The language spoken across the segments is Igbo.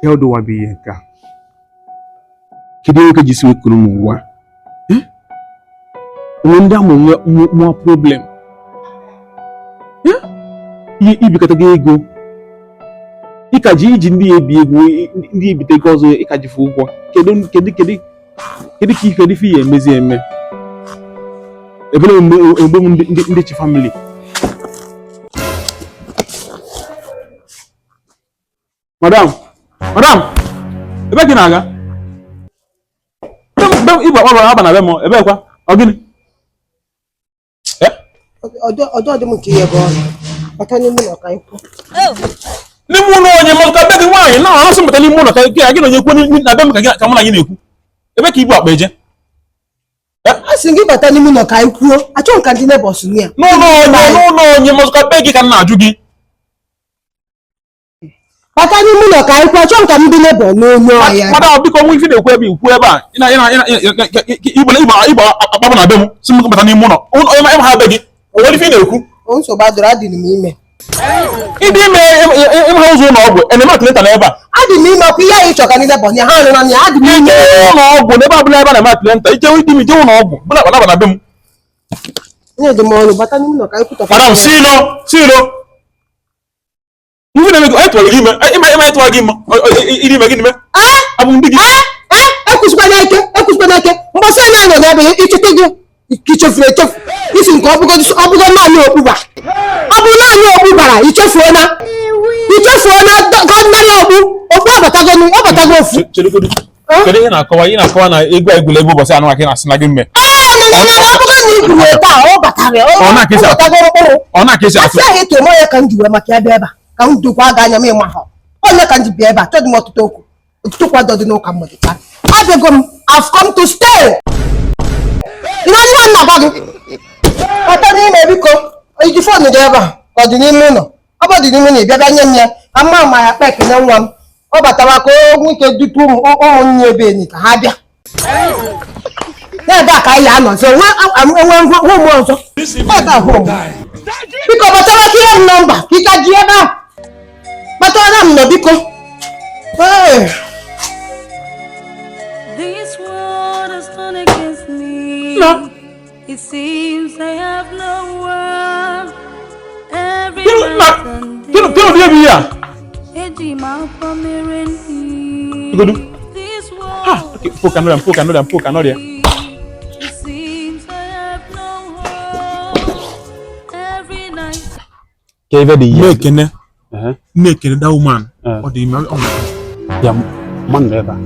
Ya ụdị ụwa bụ ihe nke a. Kedu nwoke ji si wee kuru m ụwa? Onwe ndị amụ nwa problem. Ihe ibikọta gị ego. Ịka ji iji ndị ebi ego, ndị ebite ego ọzọ ịka ji fụ ụgwọ. Kedu kedu kedu kedu ka kedu ife ya emezi eme? Ebele mgbe m ndị chi family. Madam, madam, ebe ka ị na-aga? Ibu akpa aba na be m, ebe kwa? Ọ gịnị? Ọjọọ dị m nke ihe bụ ọrụ. Bata n'ime ụlọ ka anyị kwuo. N'ime ụlọ onye ma ka be gị nwaanyị na ọsọ mbata n'ime ụlọ ka gị na onye kwuo na be m ka mụ na gị na-ekwu. Ebe ka ibu akpa eje? A sị gị bata n'ime ụlọ ka anyị kwuo. Achọghị m ka ndị neighbors nụ ya. N'ụlọ onye, n'ụlọ onye ma ka be gị ka m na-ajụ gị. Bata n'ime ụlọ ka anyị kwuo. Achọghị m ka ndị neighbor nụ onye ọhịa. Madam, biko nwa ife na-ekwu ebe ikwu ebe a igbo akpabụ na be m si m bata n'ime ụlọ onye ma ha be gị o nwere ife ị na-ekwu. Nsogbu adịrọ, adịrị m ime. Ịdị ime ịma ụzọ ụlọ ọgwụ eneme antenatal ebe a. Adị m ime ọkwa ihe anyị chọ ka ndị neighbor nụ ya, ha anụla ya, adị m ime. Ije ụlọ ọgwụ n'ebe ọbụla ebe a na-eme antenatal, ije ịdị ime ije ụlọ ọgwụ bụla akpa na be m. Onye dị m ọnụ, bata n'ime ụlọ ka anyị kwutọpụ. Madam, si ilo si ilo. Ndị na-eme anyị tụwara gị ime ịma ịma anyị tụwara gị ime ịdị ime gịnị mee? Abụ ndị gị. Ekwusikwana ike, ekwusikwana ike. Mgbasị anyị nọ n'ebe icheta gị ka ichefuru echefu isi nke ọ bụgo naanị okpu bara, ọ bụ naanị okpu bara, ichefuona ichefuona gọnarị okpu okpu abatago abatago ofu. Kedu ihe na-akọwa ihe na-akọwa na egwu egwula ebe ụbọchị anụ aka na-asị na gị mme? Ee, ọ bụgo na igwuru taa ọ batara Ọ na-akịsa. ọ batago mkpụrụ. Ọ na-aka esi atụ. Asị ahụ eto m ya ka m ji wee maka ya bịa ebe a ka m dokwa gị anya m ịma ha onye ka m ji bịa ebe a chọdị m ọtụtụ okwu ọtụtụ kwado dị n'ụka mmadụ taa. Abịago m, I've come to stay. Ị na-adị na nna gwa gị bata n'ime biko iji phone dị ebe a ka ọ dị n'ime ụlọ ọ bụ dị n'ime ụlọ ị bịa bịa nye m ya ka mma ma ya kpa ekene nwa m ọ batara ka o nwee ike dutu ụmụnne ebe enyi ka ha bịa n'ebe a ka anyị anọzi enwe hụ m ọzọ ebe a hụ m biko batara ka ihe m nọmba ka ị ka ji ebe a batara m nọ biko. Ee. This world has turned against me. No. It seems I have no one. Every Kedu na night and kedu kedu ụdị ebe ihe a? eji m akwa mere nri. Igodu. This Ha, world okay, mpo ka nọrịa, mpo ka nọrịa, mpo ka nọrịa. It seems I have no hope. Every night. Ka ife dị ihe. Nne Ekene, nne Ekene, that woman, ọ dị ime ọ Ya mmanụ nọ ebe a.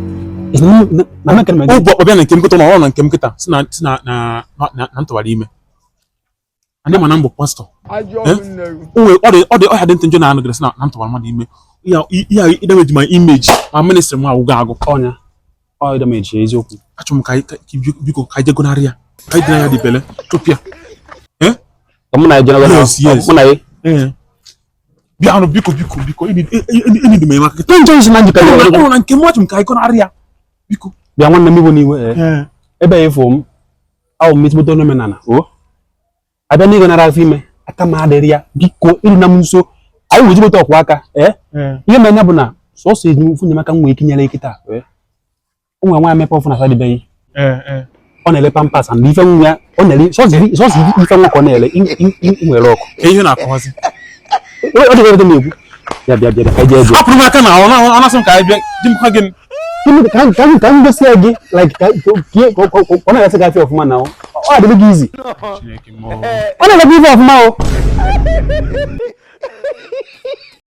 Na na Ekene ọ bụ ọbịa na nke m kịta ọ na nke m kịta si na si na na na na ntụwara ime. Ndị ma na mbụ pastọ. O nwere ọ dị ọhịa dị ntị njọ na anọgide si na na ntụwara mmadụ ime. Ya ya ịdameji my image ma ministry m agwụgo agụ. Ọnya. Ọ ịdameji eziokwu. Achọrọ m ka anyị biko ka anyị jegonarị ya. Ka anyị dina ya dị bele chụpụ ya. Ka mụ na ya jere Yes, yes. mụ na ya. Bịa anụ biko biko biko enyi m enyemaka kịta. Njọ isi na njikọ Ọ nọ na nke m achọrọ m ka anyị gonarị ya. Biko. Bịa nwanne m iwe n'iwe. Ebe ya ịfụ m awụ m ezigbote onye omenala o abịa n'ịgo nara afọ ime aka m adịrị ya biko ịrụ na m nso anyị wee ezigbote ọkwa aka ihe mere ya bụ na sọsọ eji ofu enyemaka m nwere ike nyere kịta ụmụ nwaanyị mepe ọfụ na sadịbeghị ọ na-ele pampas and ife nwa ya ọ na-ele sọsọ ife nwa ka ọ na-ele nwere ọkụ Ka ihe na-akọwazi. Ọ dịghị ebe na-ekwu bịa bịa bịa ka anyị jee jee Hapụrụ m aka na ọ na-asị m ka anyị bịa di m kwa gị. Ka m gosi ya gị like ka ọ na-agasị gị afịa ọfụma na ọ adịghị gị izi Chineke m. Ọ na-agakwa ife ọfụma o.